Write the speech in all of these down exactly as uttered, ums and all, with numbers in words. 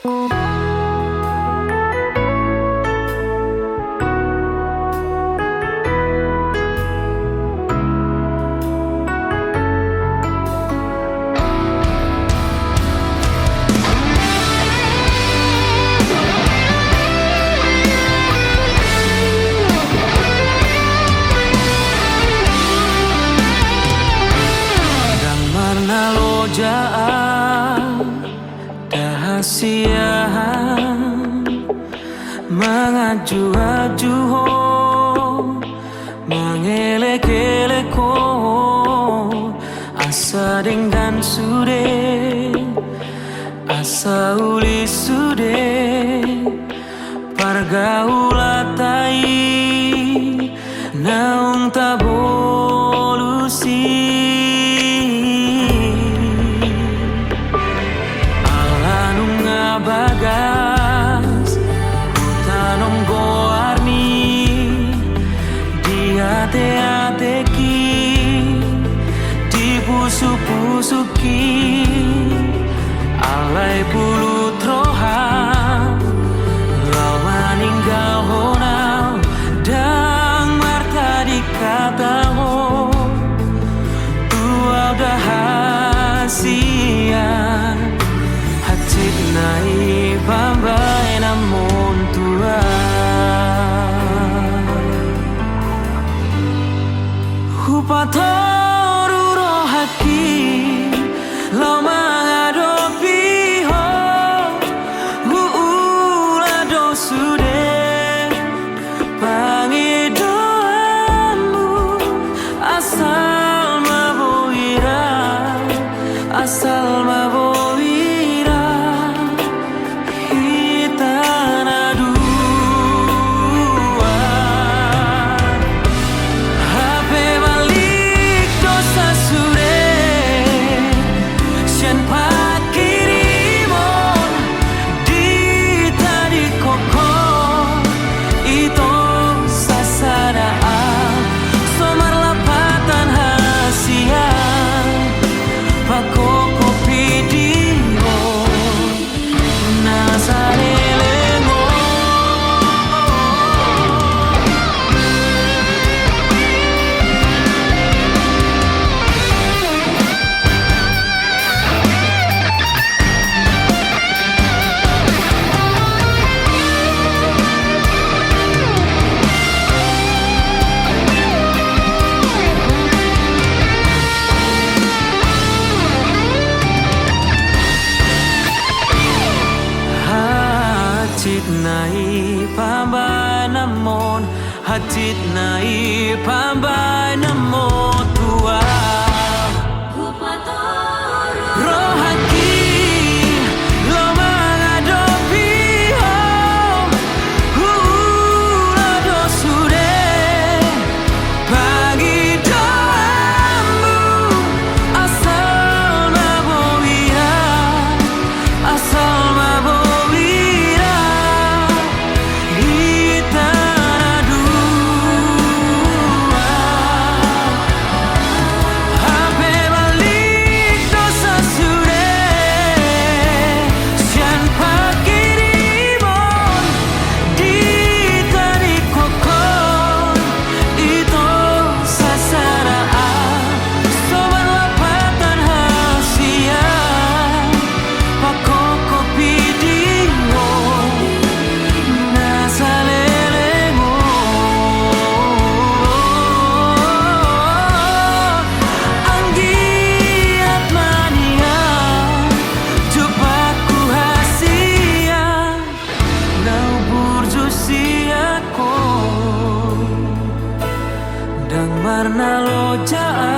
Ndang marnalojaan da hasian, manganju-anju ho, mangelek-elek ho, asa denggan sude, asa uli sude pargaulanta i naung tabolus i. Ala nunga bagas hutanom goarmi, diate-ateki, dipusu-pusu ki, alai pulut roha laho maninggalhon au, ndang martading hata ho tu au da hasian, hansit nai pambahenanmon tu au. Hupatoru rohangki laho mangadopi ho, huula do sude pangidoanmu, asal ma boi ra, asal ma boi ra hita na dua. Hape malik do sasude sian panghirimon, ditadingkon ho, ito sasada au, so marlapatan hasian, pahophop i di ho na saleleng on. Hansit nai pambahenanmon, hansit nai pambahenanmon tu au. Rohangki laho mangadopi ho, huula do sude pangidoanmu, asal ma boi ra, asal ma boi ra hita na dua. Hape malik do sasude sian panghirimon, ditadingkon ho, ito sasada au, so marlapatan hasian, pahophop i di ho na saleleng on. Anggiat ma nian jumpangku hasian, na umburju sian ho ndang marnalojaan.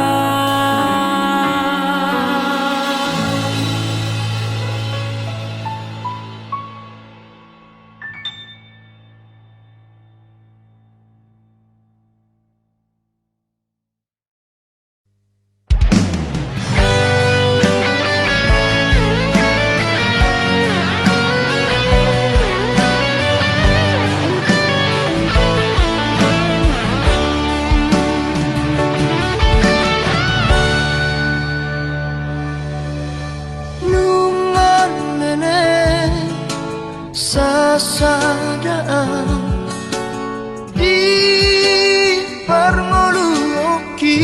Sada au di parngoluonki,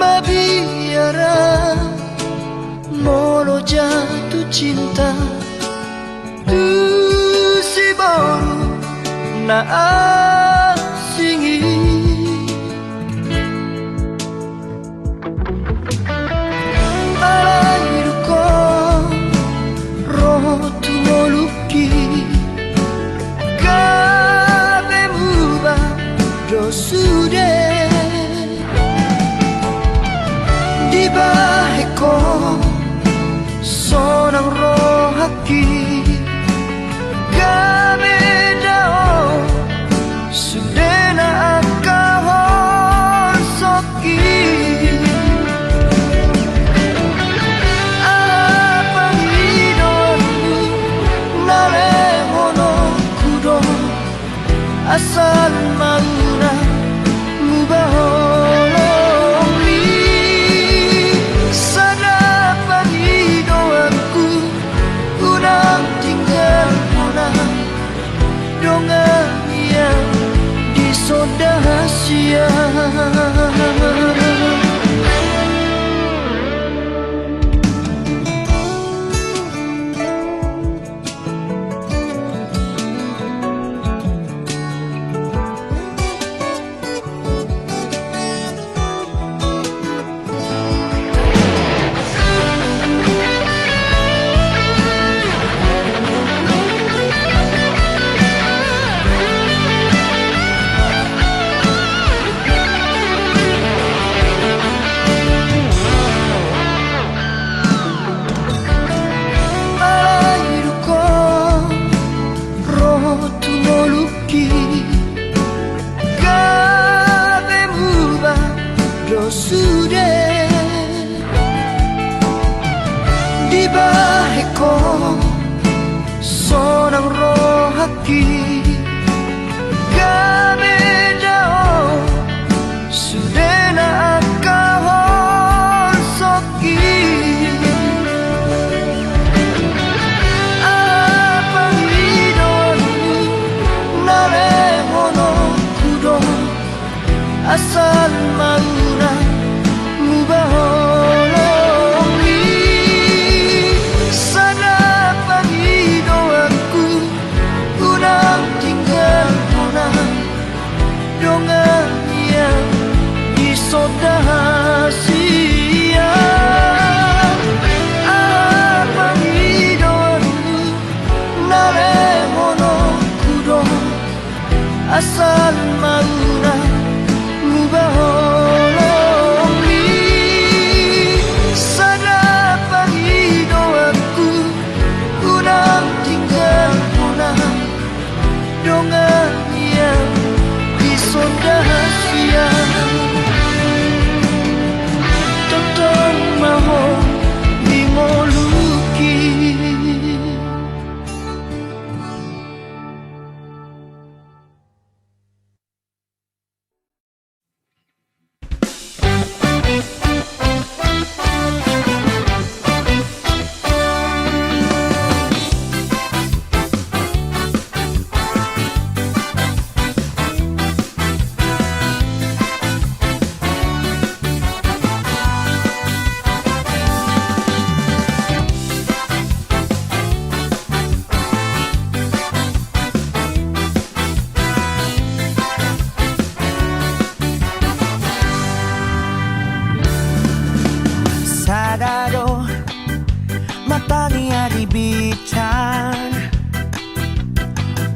mabiar au molo jatuh cinta tu si boru na asing i. Alai dung ho ro tu ngolungki, gabe muba do sude. Dibahen ho sonang rohangki, gabe dao sude na angka holsongki. Aha pangidoanmu na lehononku do, asal ma unang muba holongmi. Sada pangidoanku, unang tinggal hona dongan nian di sonda sian. Alai dung ho ro tu ngolungki, gabe muba do sude. Dibahen ho sonang rohangki, gabe dao sude na angka holsongki. Aha pangidoanmu na lehononku do, asal ma unang muba holongmi. Sada pangidoanku, unang tinggal hona dongan nian di sonda sian. Aha pangidoanmu na lehononku do, asal ma unang muba holongmi. Sada pangidoanku, unang tinggal hona dongan nian di sonda sian. Tongtong ma ho di ngolungki. Sada do mata ni ari bican,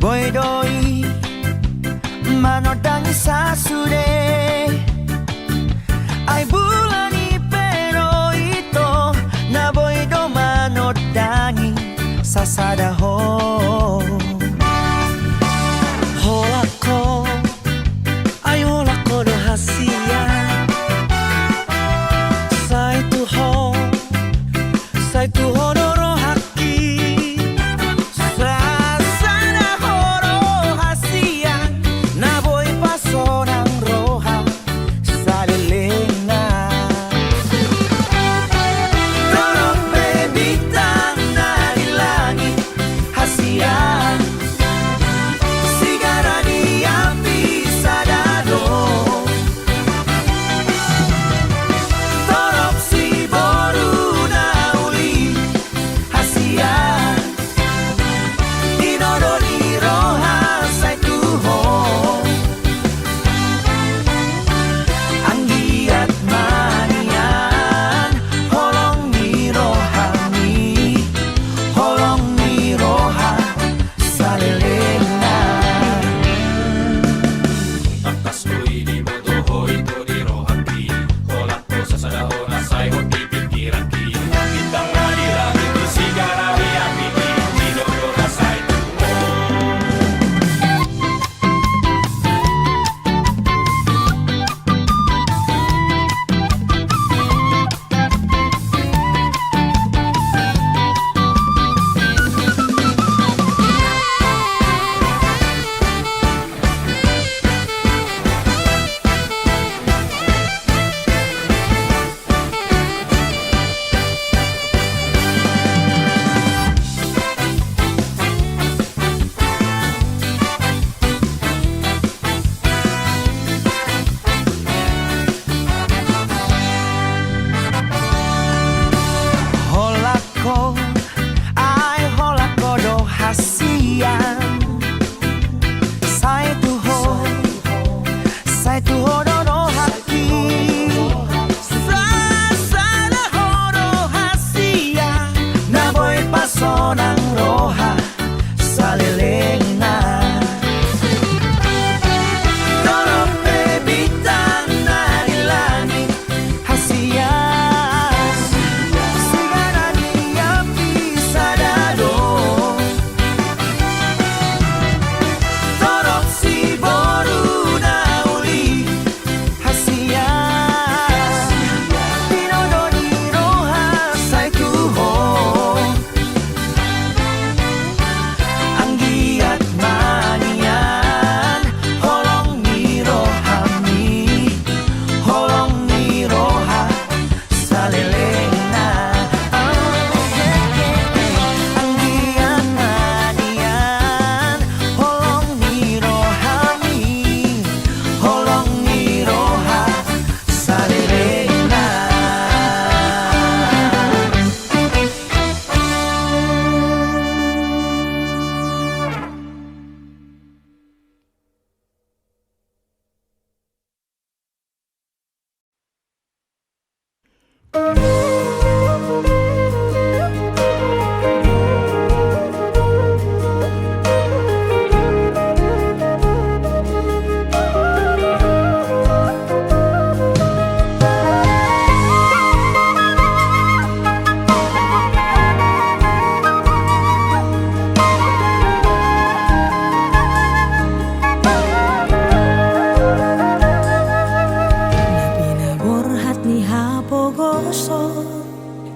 boi do i manondangi sasude. Ai bulan i pe do ito na boi do manondangi sasada ho. Holan ho, ai holan ho do hasian. Sai tu ho, sai tu ho do rohangki. Sasada ho do hasian na boi pasonang roha saleleng an. Torop pe bintang na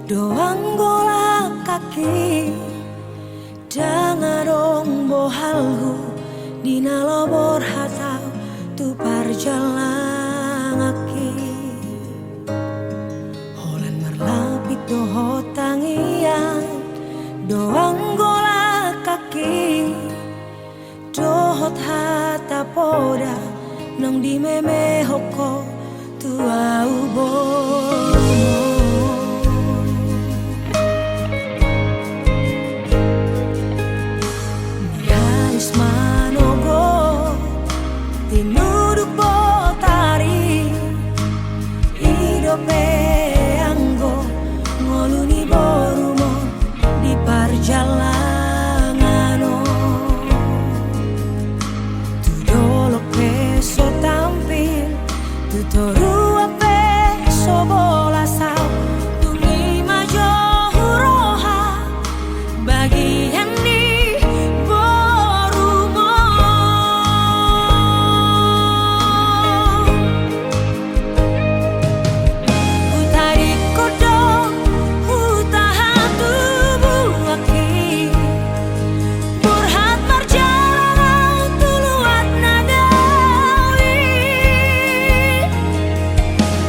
Doang golang haki, ndang adong bohalhu, di na lobo borhat au tu parjalanganki. Holan marlapik dohot tangiang, doang golang haki, dohot hata poda naung dimemehon ho tu au boru. Ni hais manogot, tinuduk botari, i dope anggo ngolu ni borumon di parjalangan on. Tu dolok pe so tampil, tu toruan pe so bolas au, tung i ma jo huroha bagian ni borumon. Hutadingkon do huta hatubuanki, borhat marjalang au tu luat na dao i.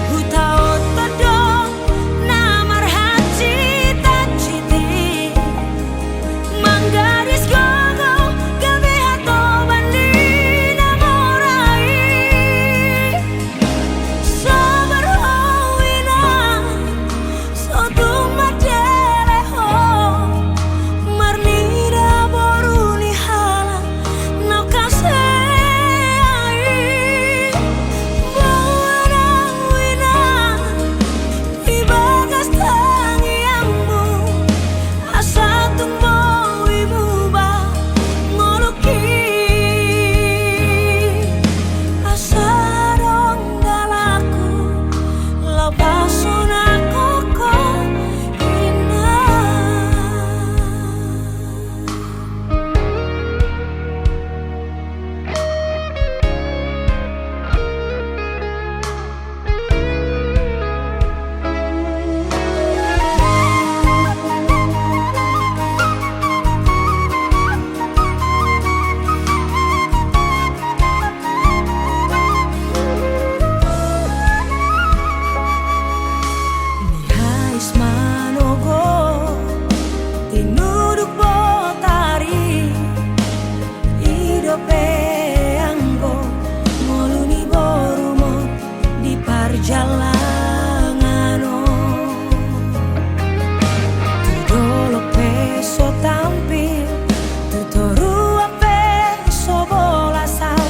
Hutaothon do na marhacitaciti, manggadis gogo gabe hatoban ni na mora i. Sabar ho inang, so tung mandele ho, marnida boru ni halak na kasea i. Boan au inang, di bagas tangiangmu, asa tung boi muba ngolungki. Asa adong dalanku, laho pasonanghon ho inang. Ni hais manogot, tinuduk botari, i dope anggo ngolu ni borumon di parjalangan on. Tu dolok pe so tampil, tu toruan pe so bolas au,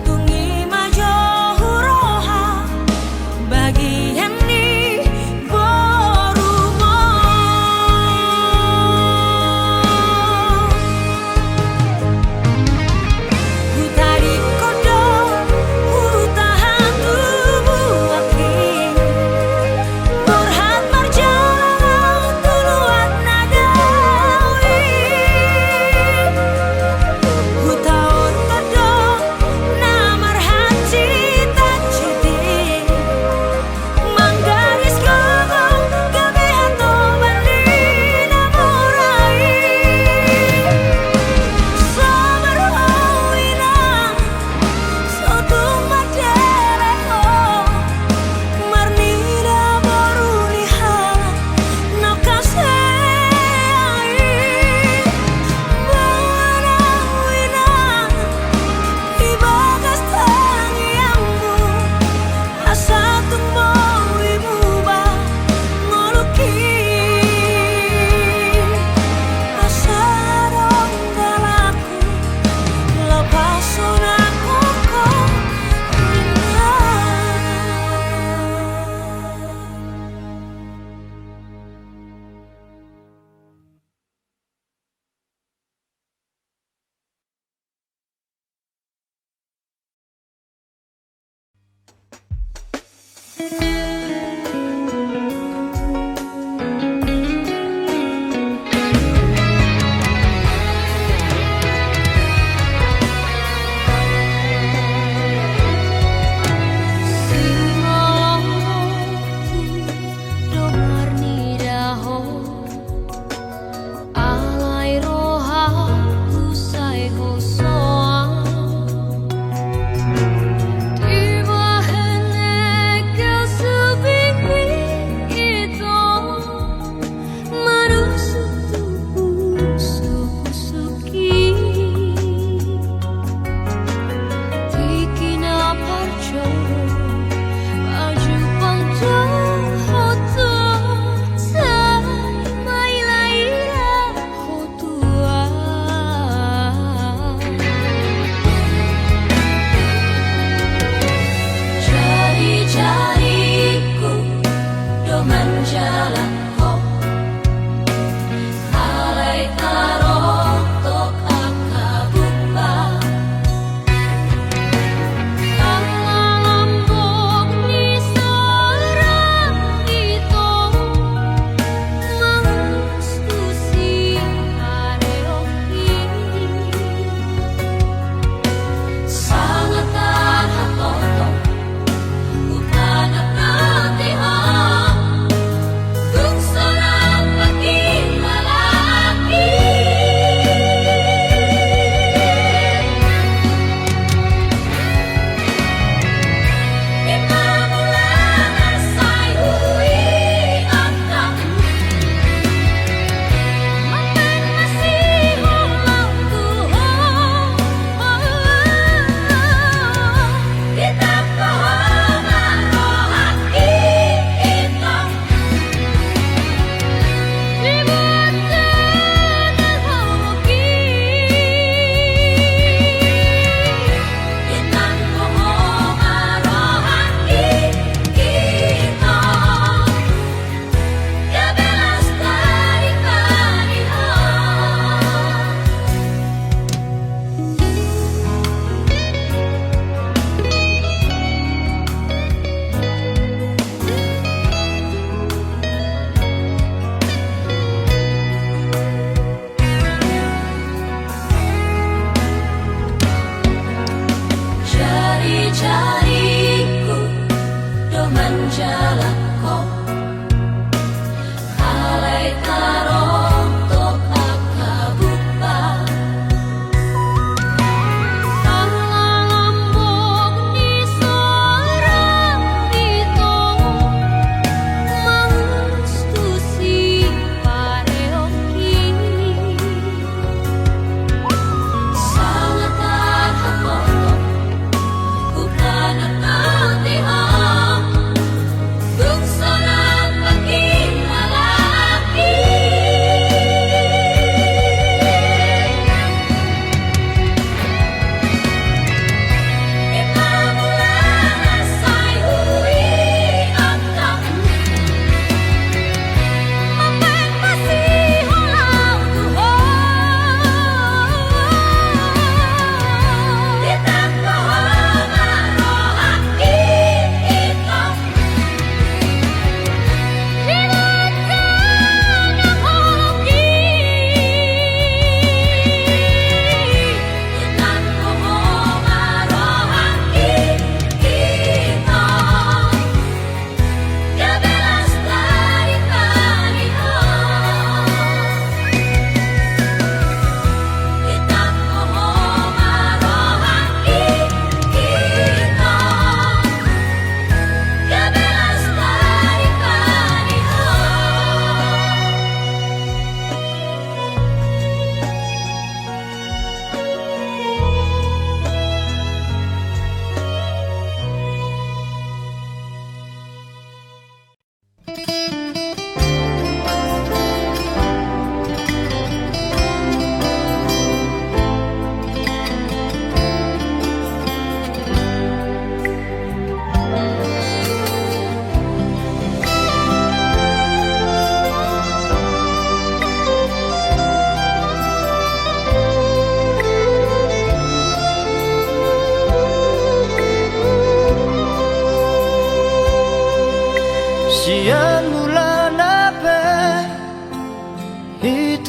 tung i ma jo huroha bagian ni borumon. Hutadingkon do huta hatubuanki, borhat marjalang au tu luat na dao i. Hutaothon do na marhacitaciti, manggadis gogo gabe hatoban ni na mora i. Sabar ho inang, so tung mandele ho, marnida boru ni halak na kasea i. Boan au inang, di bagas tangiangmu, asa tung boi muba ngolungki. Asa adong dalanku, laho pasonanghon ho inang.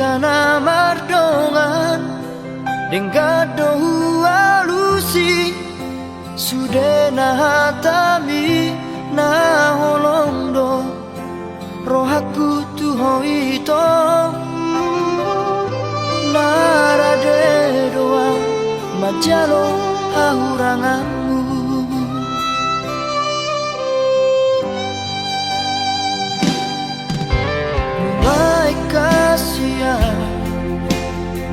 Na mardongan denggan do hualusi, sudena hatami na holong do rohangku tu ho ito. Na rade do ahu manjalo hahuranganmu. Baen hasian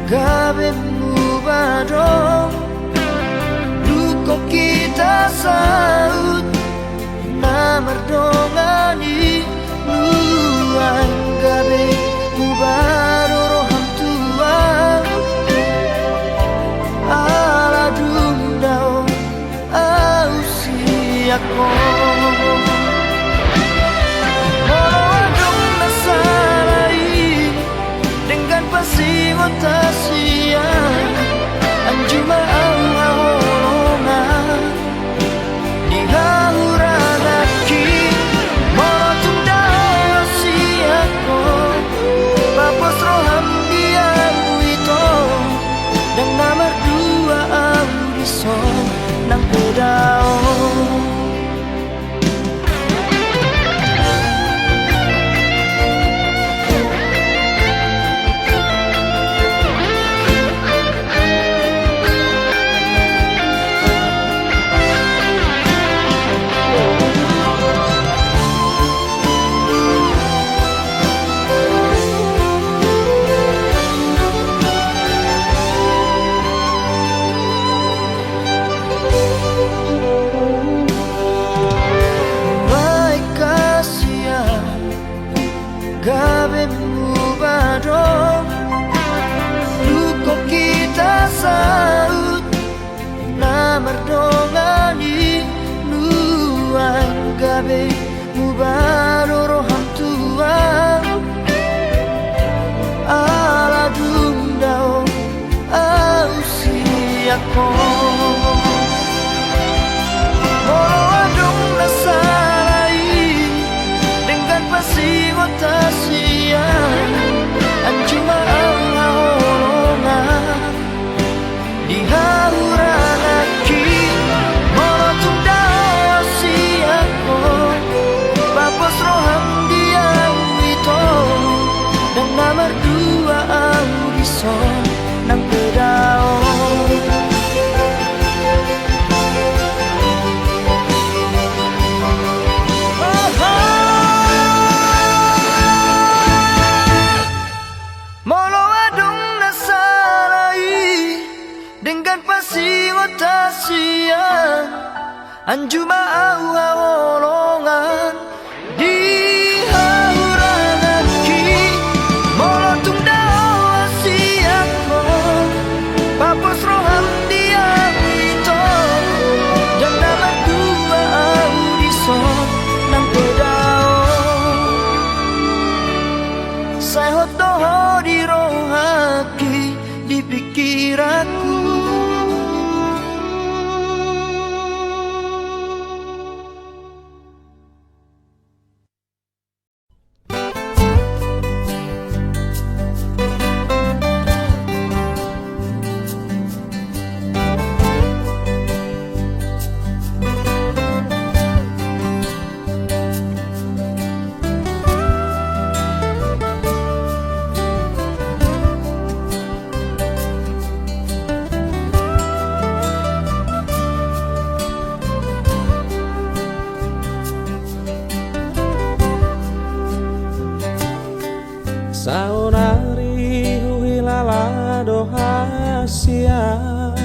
gabe muba do, dung hita saut na mardongan i. Nuaeng gabe muba do roham tu ahu, ala dung dao ahu sian ho. Molo adong na sala i denggan pasingot hasian, anju ma ahu haholongan di hahuranganki. Molo tung dao sian ho, papos roham di ahu ito, ndang na mardua ahu dison nang pe dao. Baen hasian gabe muba do, dung hita saut na mardongan i. Nuaeng gabe muba do roham tu ahu, ala dung dao ahu sian ho. Molo adong na sala i denggan pasingot hasian, anju ma ahu haholongan di hahuranganki. Molo tung dao sian ho, papos roham di ahu ito, ndang na mardua ahu dison nang pe dao. Molo adong na sala i denggan pasingot hasian, anju ma ahu haholongan di hahuranganki. Molo tung dao sian ho, papos roham di ahu ito, ndang na mardua ahu dison nang pe dao. Sai hot do ho di rohangki, di pikiranku. Saonari huhilala do hasian,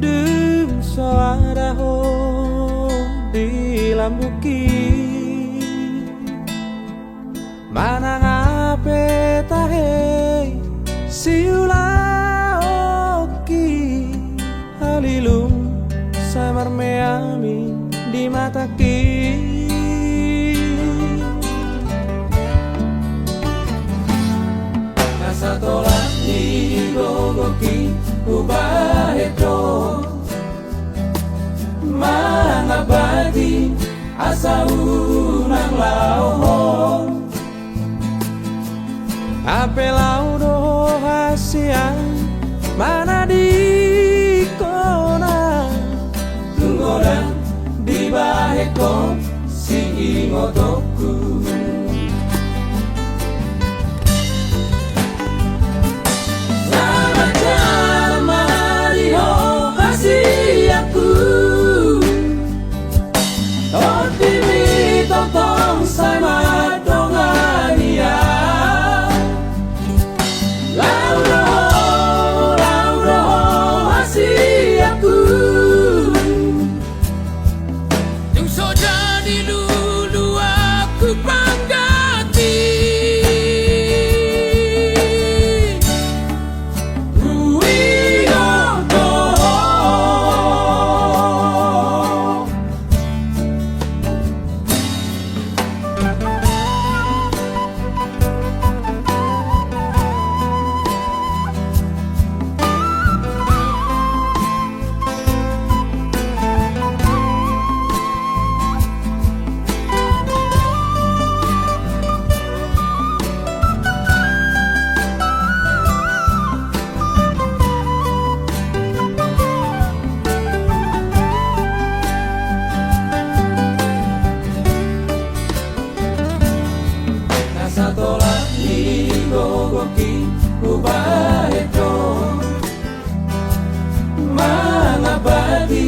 dung so ada ho di lambungki. Manang aha pe tahe siulaonki, halilum sai marmeami di matangki. Na satolan ni gogoki hubahen do mangambati asa unang laho ho. Hape laho do ho hasian manadingkon na, tung godang dibahenkon siingotonku. Sangap jala ma di ho hasianku, tondimi tongtong sai mandongani ahu. Laho do ho, laho do ho hasianku, tung so jadi luluanku pangganti. Huingot do ho. Na satolan ni gogongki hubahen do mangambati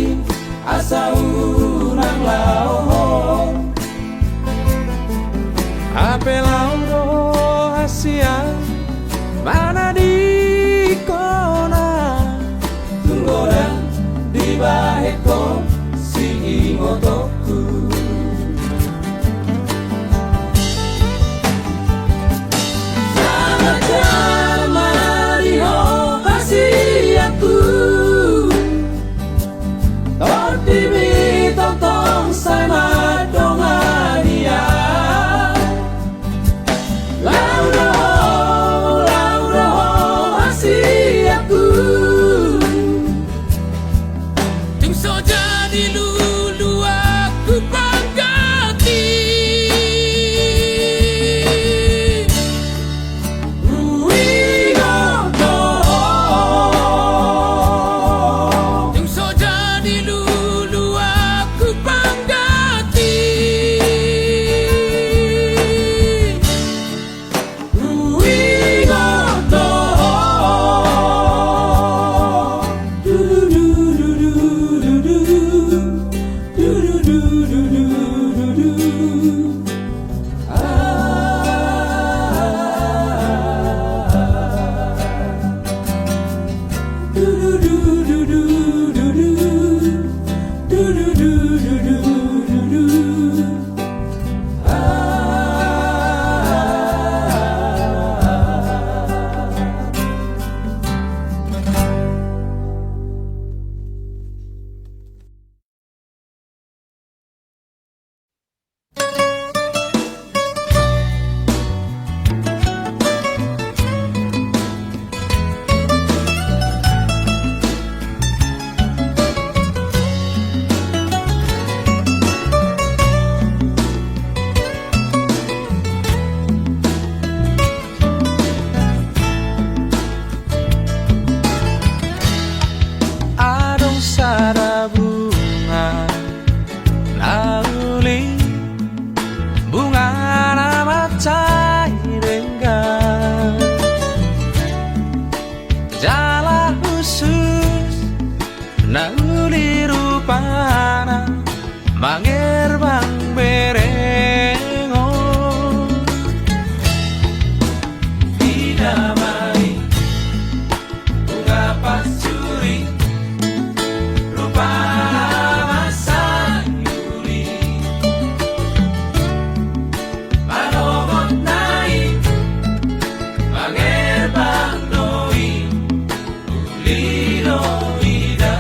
asa unang laho ho. Hape laho do ho hasian manadingkon na, tung godang dibahenkon siingotonku. Sangap jala ma di ho hasianku, tondimi tongtong sai mandongani ahu. Laho do ho, laho do ho hasianku, tung so jadi luluanku pangganti. Huingot do ho. Tung so jadi luluanku pangganti. Huingot do ho. Du, du, du. Adong sada bunga na uli, bungana mansai denggan jala hushus, na uli rupana mangerbang berengon. Ina ma i bunga pansuri, rupana mansai uli, manogot na i mangerbang do i. Uli do i da.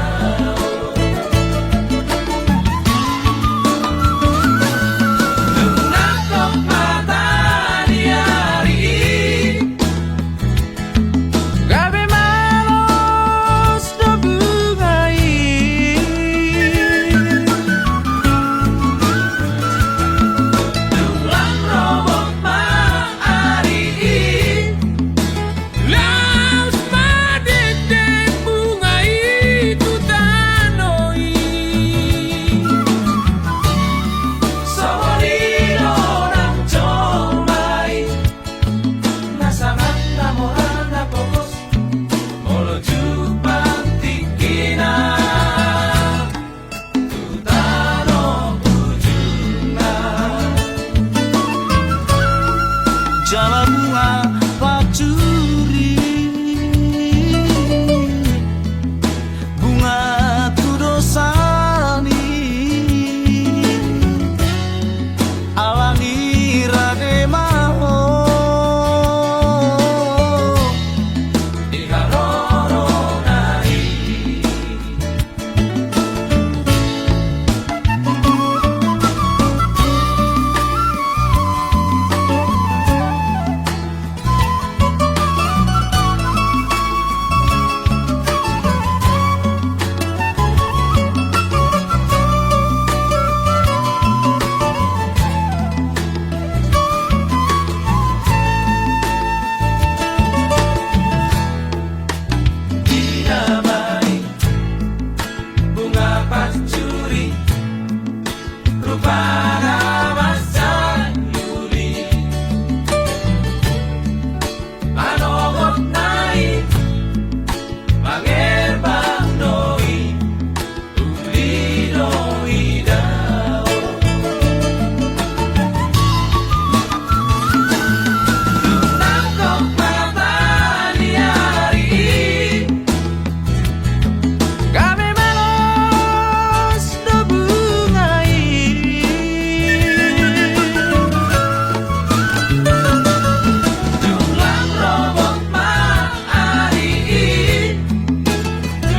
Pancuri bunga tu dosa ni ala ni rade ma ho. Di haroro nai. Bunga pancuri, rupana mansai uli. Manogot nai, mangerbang do i, uli do i dao. Dung nangkok mata ni ari i, gabe malos do bunga i. Dung lang robot ma ari i,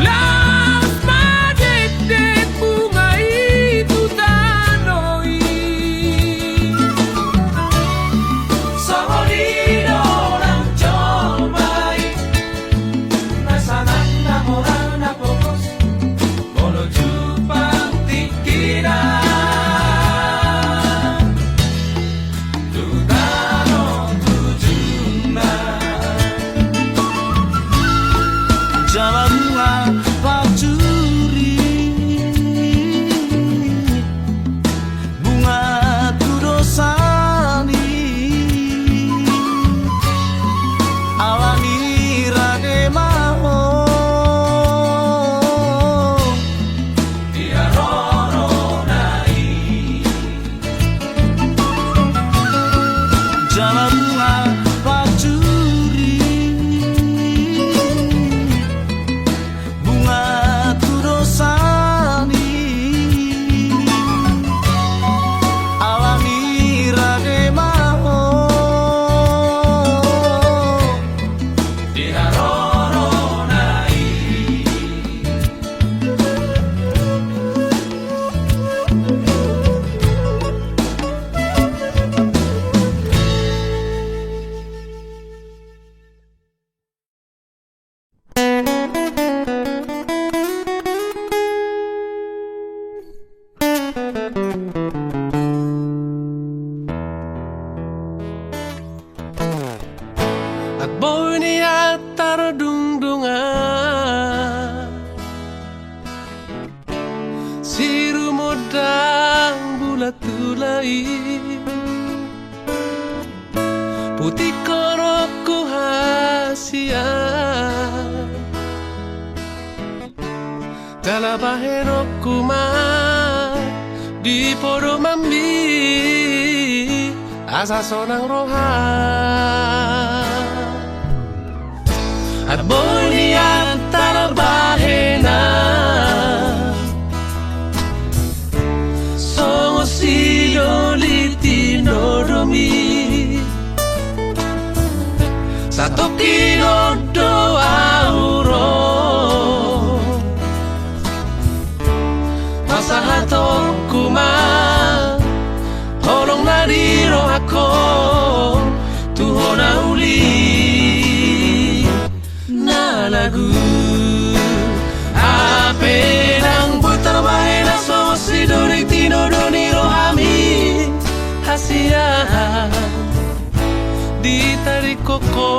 laos ma dekdek bunga i tu tano i. Songon i do nang jolma i. Na sanang na mora na pogos, molo jumpang tingkina tu tano tu jumna. Jala bunga pancuri bunga tu dosa ni ala ni rade ma ho. Di haroro nai. Jala bunga pancuri bunga tu dosa ni ala ni rade ma ho. Di haroro nai. At boi nian tardungdungan sirumondang bulan tula i. Putikhononku hasian, jala bahenonku ma di podomanmi asa sonang roha. At boi nian tarbahenan songon sidoli tinodomi. Satongkin on do ahu ro, pasahatonku ma holong na di rohangku tu ho na uli na lagu. Hape ndang boi tarbahen songon sidoli tinodo ni rohami hasian, ditadingkon ho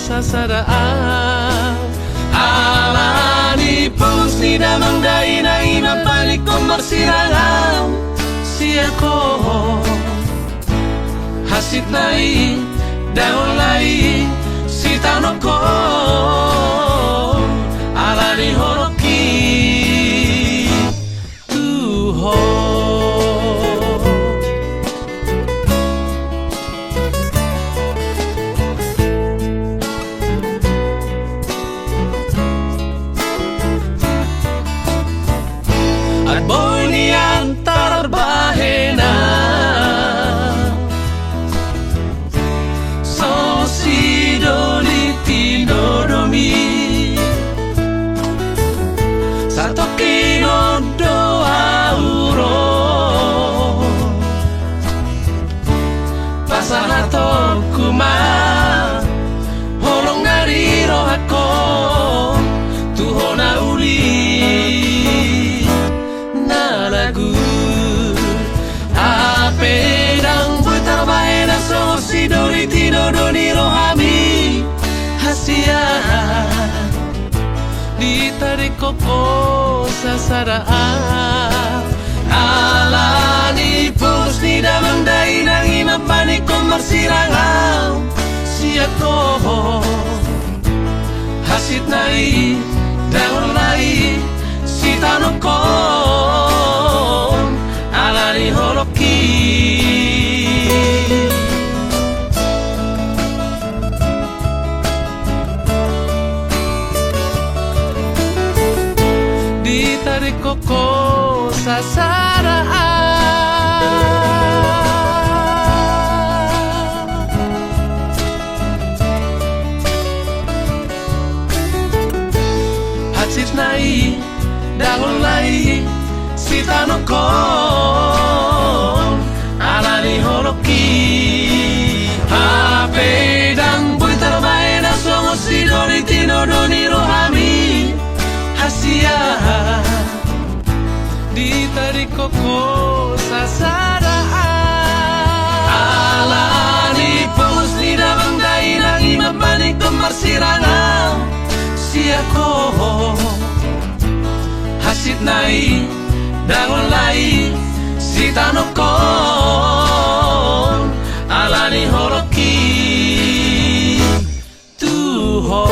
sasada au. Ala ni pogos ni damang dainang i na palingkon marsirangan sian ho. Hansit nai ndang holan sitaononhon ala ni holongki tu ho. Sian ditadingkon ho sasada au, ala ni pos ni damang dainang i ma panik ho marsirang au sian ho. Hansit nai, dang on lai sitanongkon ala ni holong i. Ditadingkon ho sasada au. Hansit nai, dang on lai sitanongkon ala ni holong i. Hape dang boi tarbahen songon sidoli tinodo ni rohami, hansian ditadingkon ho sasada au. Ala ni pos ni damang dainang i ma panik ho marsirang au sian ho. Hansit nai, dang on lai sitanongkon ala ni holong i tu ho.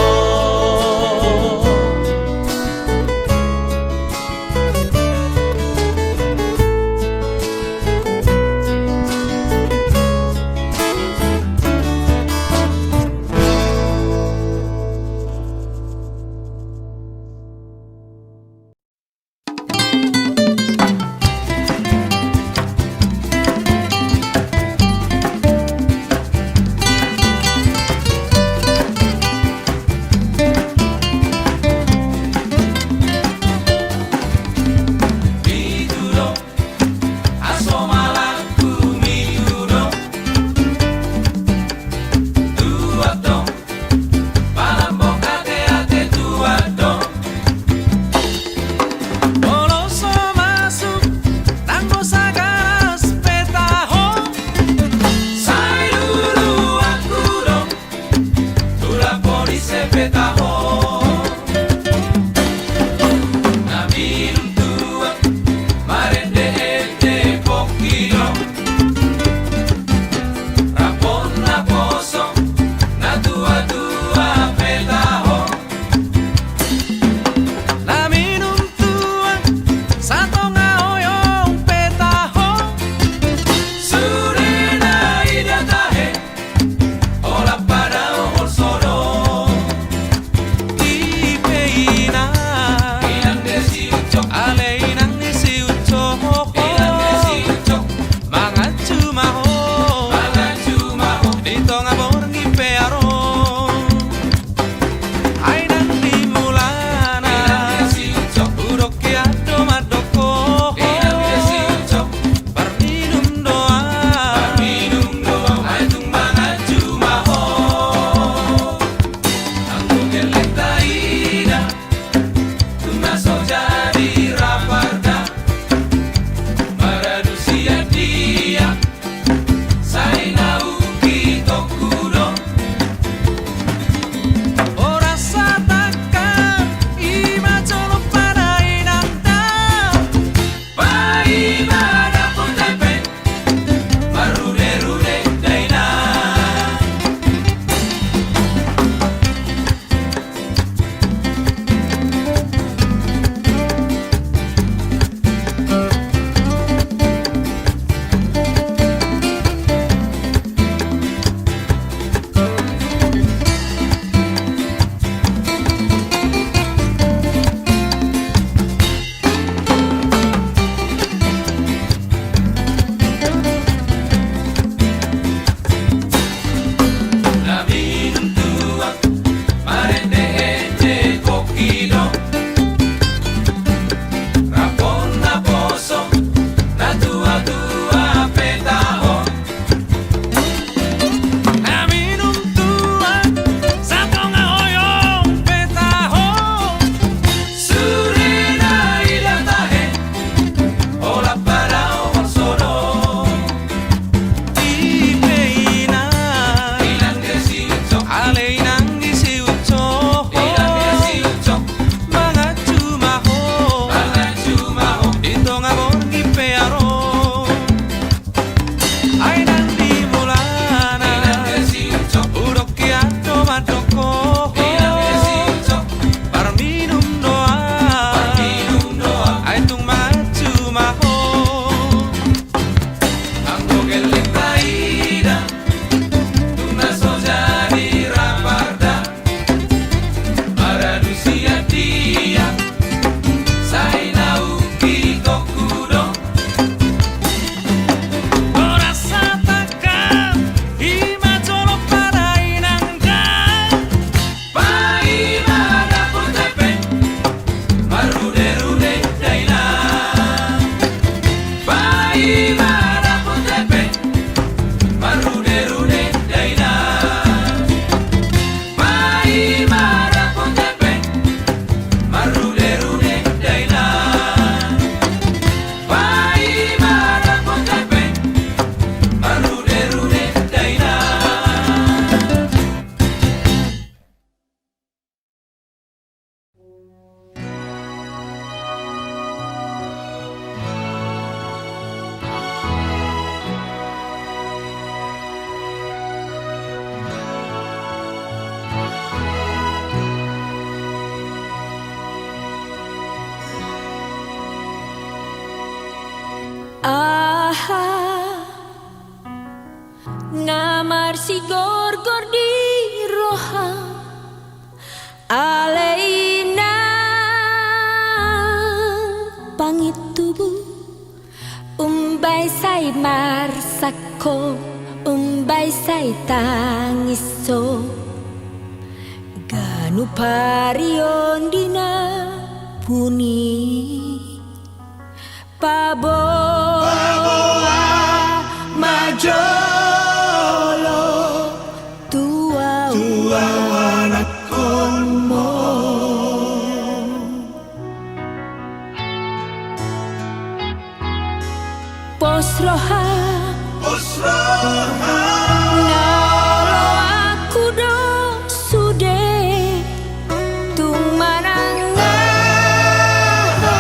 Sigorgor di roha, alai inang pangintubu. Umbahen sai marsak ho, umbahen sai tangis ho. Ganup ari on di na puni. Paboa ma jolo tu ahu, tu ahu anakkonmu. Pos roha, pos roha. Na oloanku do sude, tung manang aha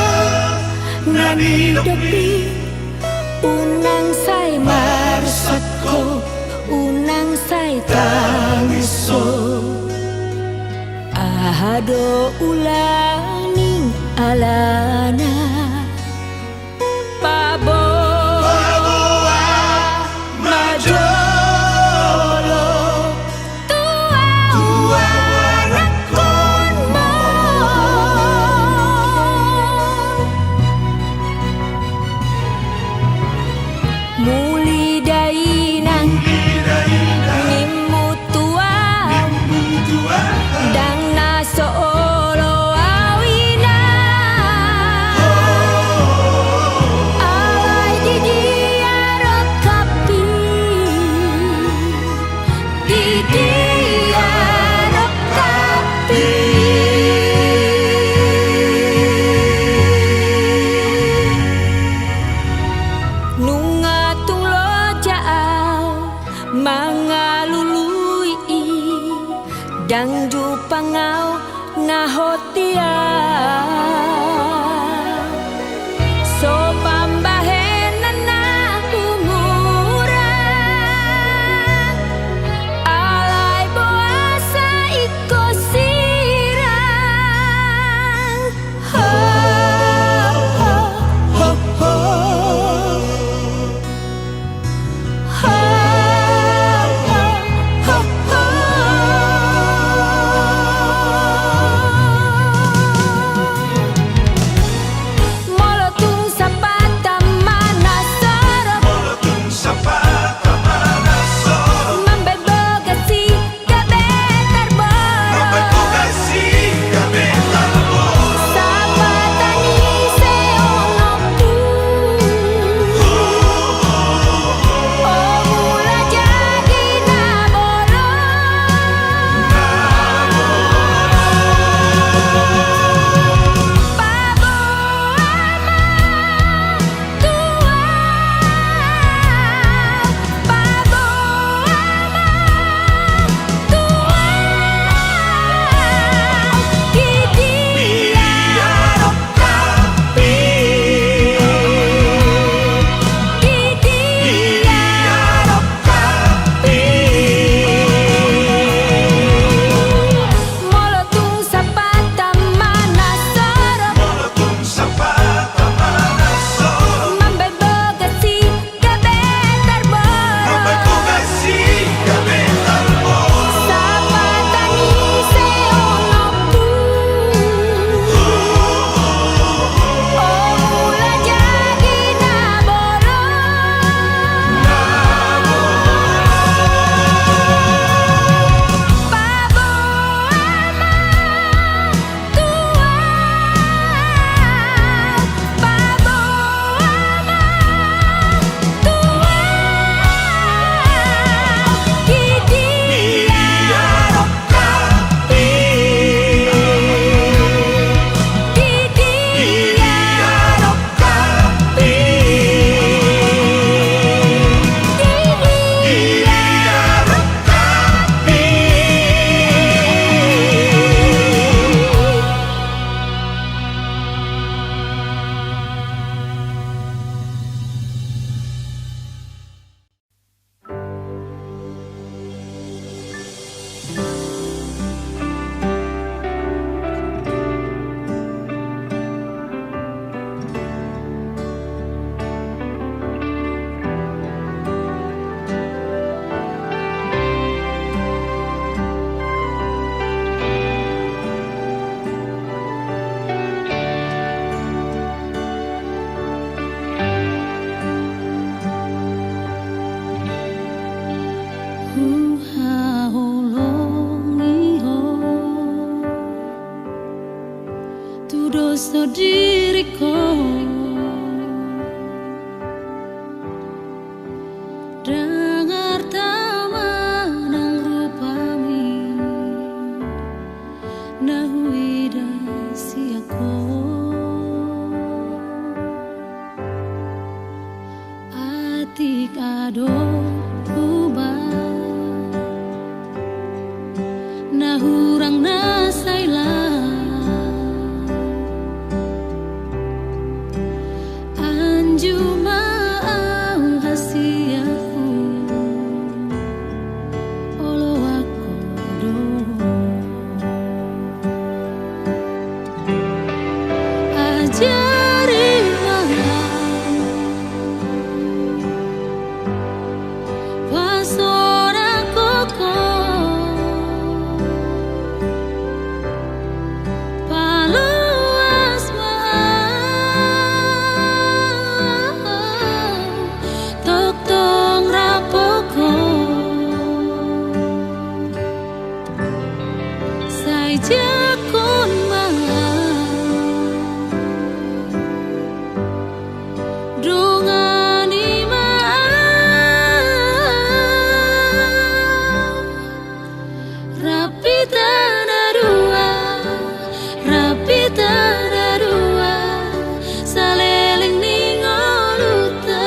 na nidok i. Unang sai marsak ho, unang sai tangis ho. Aha do ulaning alana? Paboa ma jolo tu ahu anakkonmu. Muli da inang nimmu tu ahu, ndang na so olo ahu inang. Alai di dia rongkap i, di dia rongkap i. Nunga tung loja ahu mangalului i, ndang jumpang ahu na hotian. So pambahenan na umurang, alai boasa ingkon sirang. Ho, ho, ho, ho. So diriku, ndang arta manang rupami na huida sian ho. Atik adong huba na hurang na sai laho, anju ma au hasianku, oloan ho do. Ajari ma au pasonang ho, paloas ma au tongtong rap ho. Sai jangkon ma au, dongani ma au, rap hita na dua, rap hita na dua saleleng ni ngolunta.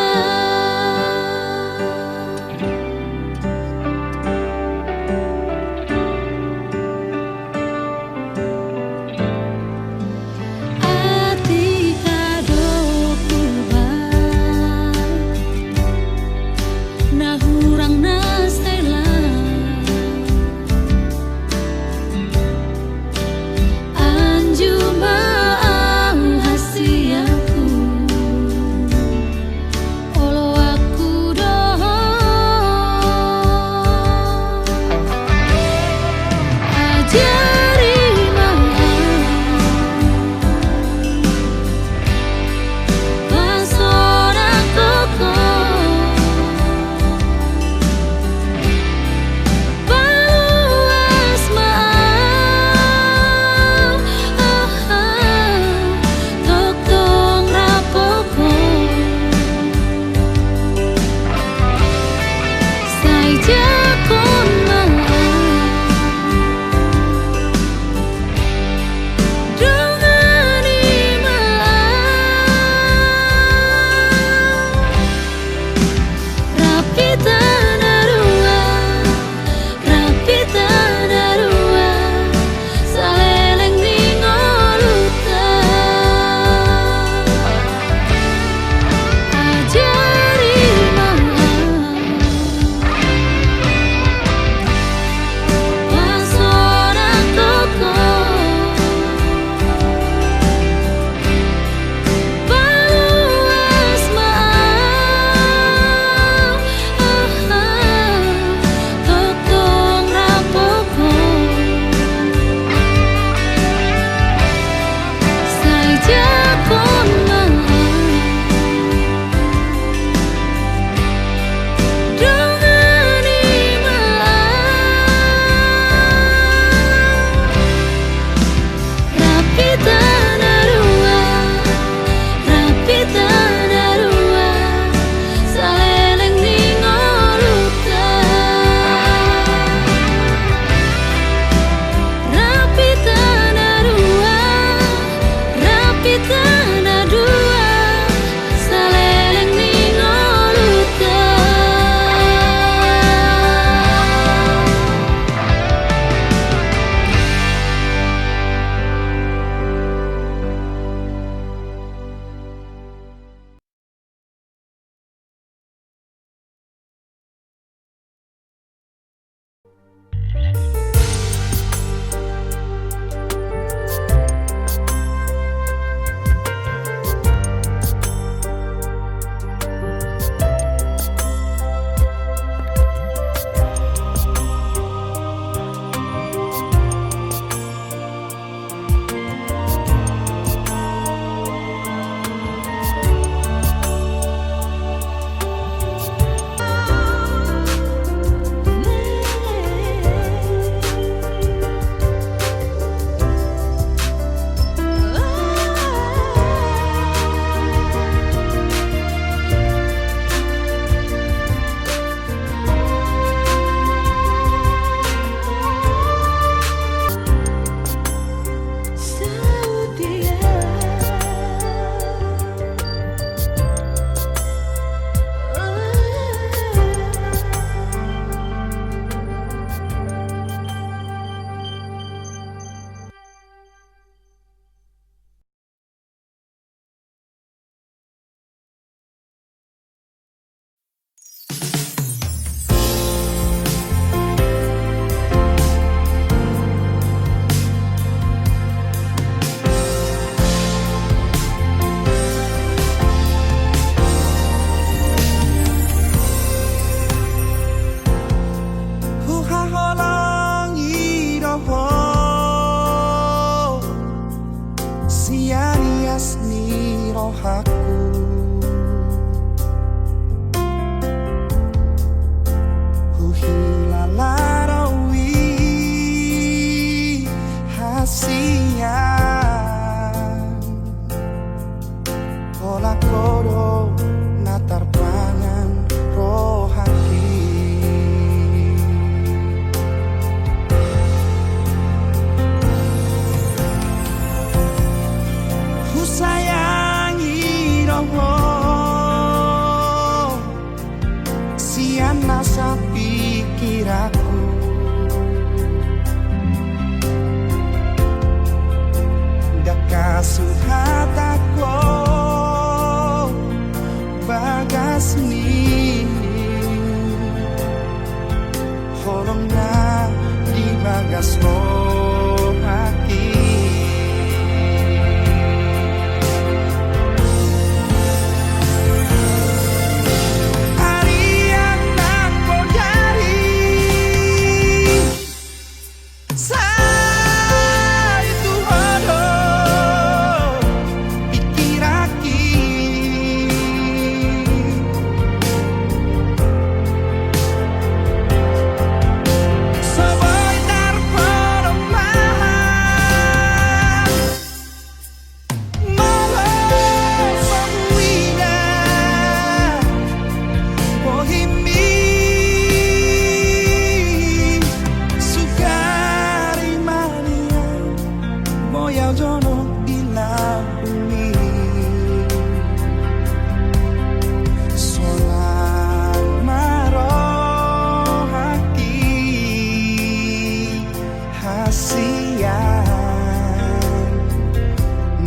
Sian, holan Ho do na tarpangan rohangki. Husayangi do Ho sian nasa pingkiranku. Ndang hasuhatangku bagas ni holong na di bagas rohangki. Arian nang bodari, sai tu Ho do pingkiranki. So boi tarpodom maha molo so huida bohimi, sugari manian boi au jonok di lambungmi. Sonang ma rohangki hasian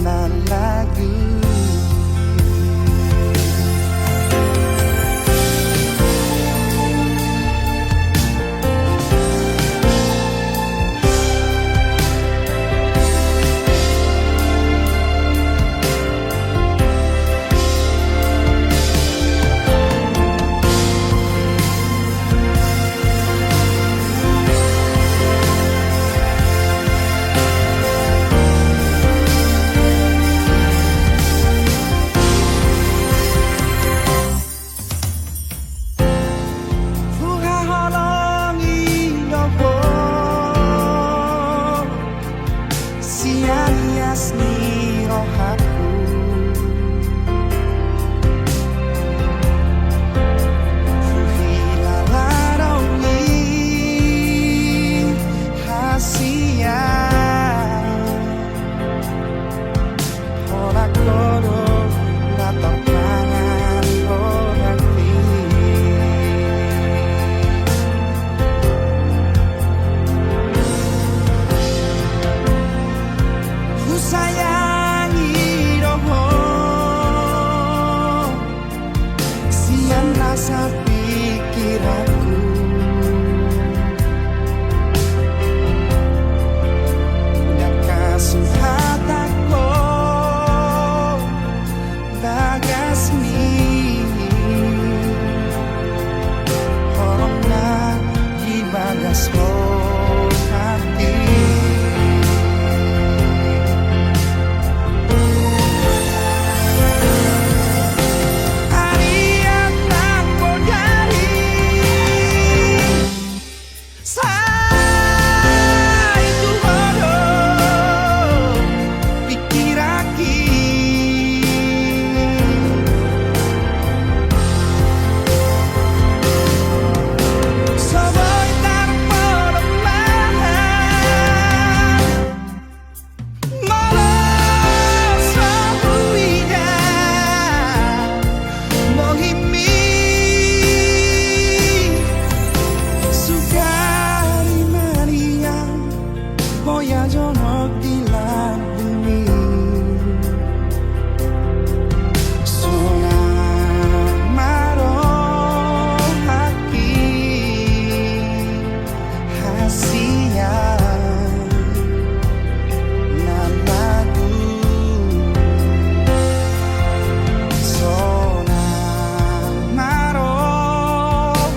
na lagu. Huhaholongi do Ho sian ias ni rohangku. Huhilala do i hasian, holan Ho do na tarpangan rohangki. Husayangi do Ho sian nasa pingkiranku. Ndang hasuhatangku bagas ni holong na di bagas rohangki. Arian nang bodari, sai tu Ho do pingkiranki. So boi tarpodom maha molo so huida bohimi, sugari manian boi au jonok di lambungmi. Sonang ma rohangki hasian na lagu. Sonang ma rohangki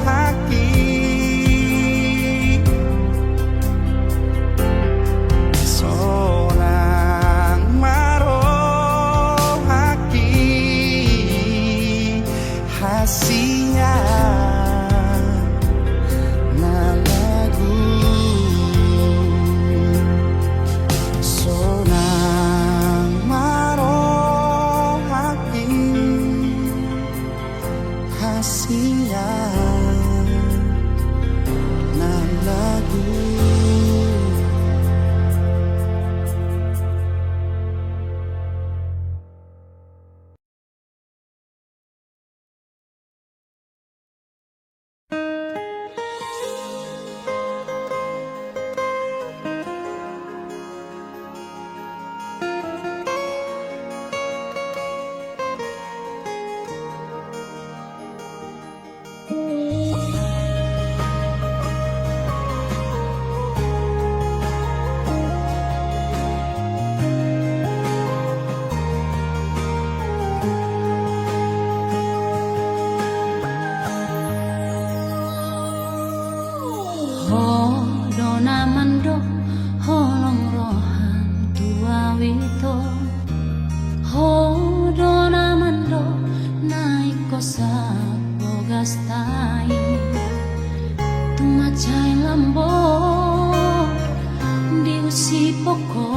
Sipoko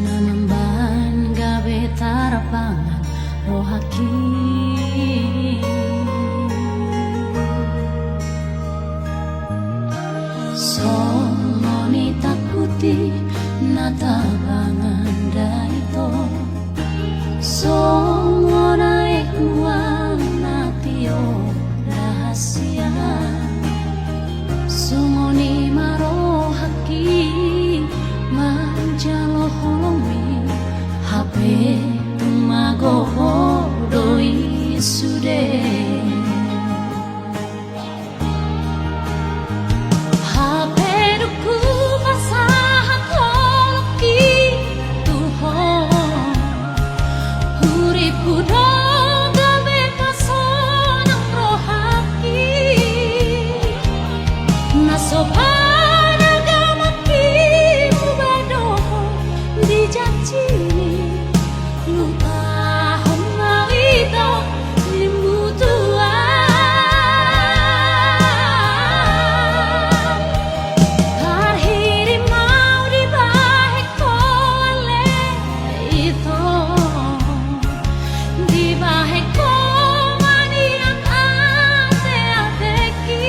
na mambahen gabe tarpangan rohangki. Songon i takuti na tabangan daito. Songon aek nuaeng na tio dahasia. Songon i ma rohangki manjalo holongmi, hape tung magogo do i sude. Hape dung hupasahat holongki tu ho, huripku do gabe pasonang rohangki. Na so panargamanki muba dohot di janjimi, lupahon ma ito, nimmu Tuhan. Tarhirim au dibahen ho ale ito, dibahen ho ma nian ateatengki.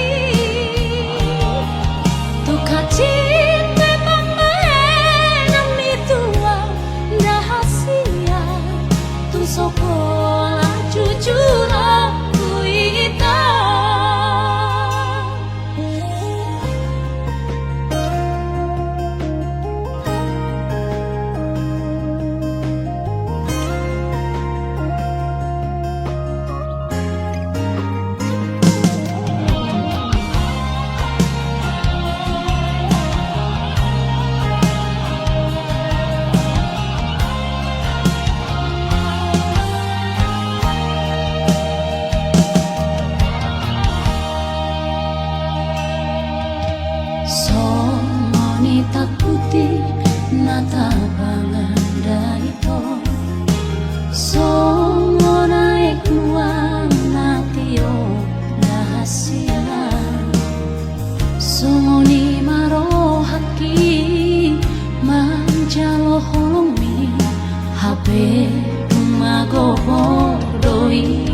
Tung hansit pe pambahenanmi tu au dahasia, tung so pola jujur au tu ito. Songon i takuti na tabangan daito. Songon aek nuaeng na tio dahasia. Songon i ma rohangki manjalo holongmi, hape tung magogo do i